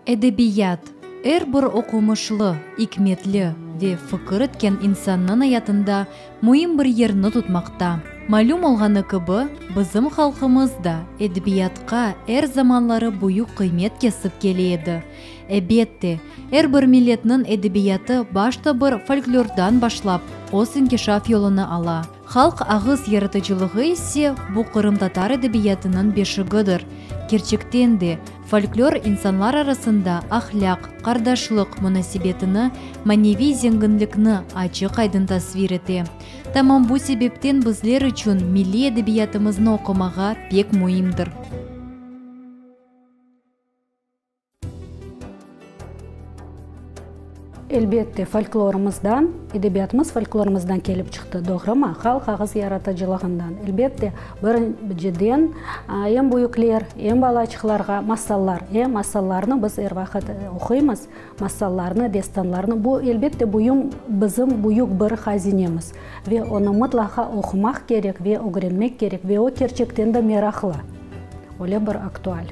Edebiyat, er bir oqumışlı, ikmetli ve fikir etken insannıñ ayatında müim bir yerni tutmaqta. Malüm olğanı kibi, bizim halqımız da edebiyatqa er zamanları büyük qıymet kesip kele edi. Ebette, er bir milletniñ edebiyatı başta bir folklordan başlap, öz inkişaf yolunı ala. Halq ağız yaratıcılığı ise bu qırımtatar edebiyatınıñ beşigidir. Kerçekten de, folklor insanlar arasında ahlâq, qardaşlıq munasebetini, maneviy zenginlikni açıq-aydın tasvir ete. Tamam bu sebepten bizler içün milliy edebiyatımıznı oqumağa pek müimdir. Elbette, folklorımızdan, edebiyatımız folklorımızdan kelip çıqtı, doğrumı? Halq ağız yaratıcılığından. Elbette, birinciden, em büyükler, em balaçıqlarğa masallar, e, masallarnı biz er vaqıt oquymız, masallarnı, destanlarnı. Bu, elbette, büyüm, bizim büyük bir hazinemiz ve onı mıtlaqa oqumaq kerek ve ögrenmek kerek ve o kerçekten de meraqlı. Öyle bir aktual.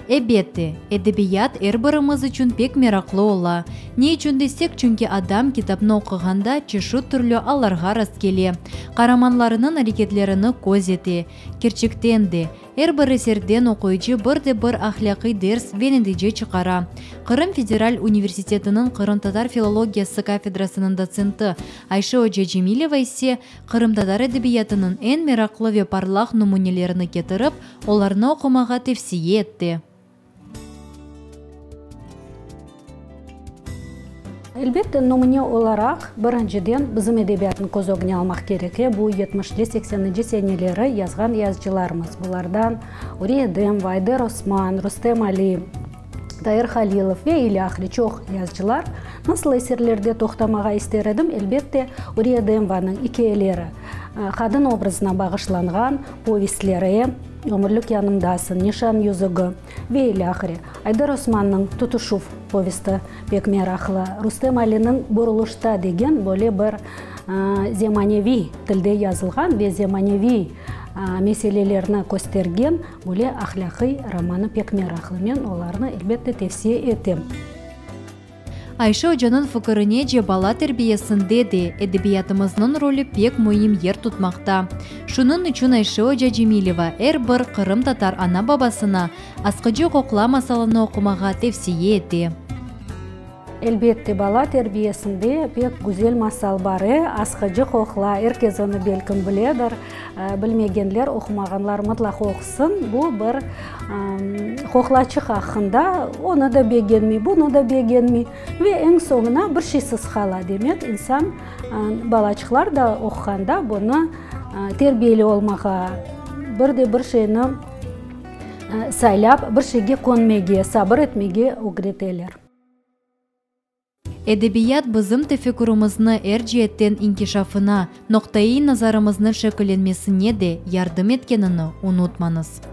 Ebette, edebiyat er birimiz içün pek meraqlı ola. Ne içün desek, çünki adam kitapnı oquğanda çeşit türlü allarğa rastkele, qaramanlarınıñ areketlerini köz ete. Kerçekten de, er bir eserden oquyıcı bir de bir ahlâqiy ders ve netice çıqara. Qırım federal universitetiniñ qırımtatar filologiyası kafedrasınıñ dotsenti Ayşe oca Cemileva ise Qırımtatar edebiyatınıñ eñ meraqlı ve parlaq nümünelerini ketirip, olarnı oqumağa tevsiye etti. Elbette, nümüne olaraq, birinciden, bizim edebiyatnı köz ögüne almaq kerek. Bu yetmişinci, sekseninci seneleri yazğan yazıcılarımız. Bulardan Uriye Edemova, Ayder Osman, Rustem Ali, Tair Halilov ve ilâhre çoq yazıcılar. Nasıl eserlerde toqtamağa ister edim? Elbette, Uriye Edemovanıñ ikâyeleri, qadın obrazına bağışlanğan povestleri, Ömürlik yanımdasıñ, Nişan yüzügi ve ilâhre. Ayder Osmannıñ Tutuşuv povesti pek meraqlı. Rustem Aliniñ Burulışta degen böyle bir zemaneviy tilde yazılğan ve zemaneviy meselelerni köstergen Böyle ahlâqiy romanı pek meraqlı. Men olarnı, elbette, tevsiye etem. Ayşe ocanıñ fikirinece bala terbiyesinde de edebiyatımıznıñ rolü pek müim yer tutmaqta. Şunıñ içün Ayşe oca Cemileva er bir qırımtatar ana-babasına Asqıcı qoqla masalını oqumağa tevsiye ete. Elbette, bala terbiyesinde pek güzel masal bar, e, Asqıcı qoqla, er kes onı belkim biledir, bilmegenler, oqumağanlar mıtlaq oqusın. Bu bir qoqlaçıq aqqında, onı da begenmey, bunı da begenmey ve eñ soñuna bir şeysiz qala. Demek, insan, balaçıqlar da oquğanda bunı terbiyeli olmağa, bir de bir şeyni saylap, bir şeyge könmege, sabır etmege ögreteler. Edebiyat bizim tefekkürimizni er ceetten inkişafına, noqtaiy nazarımıznıñ şekillenmesine de yardım etkenini unutmañız.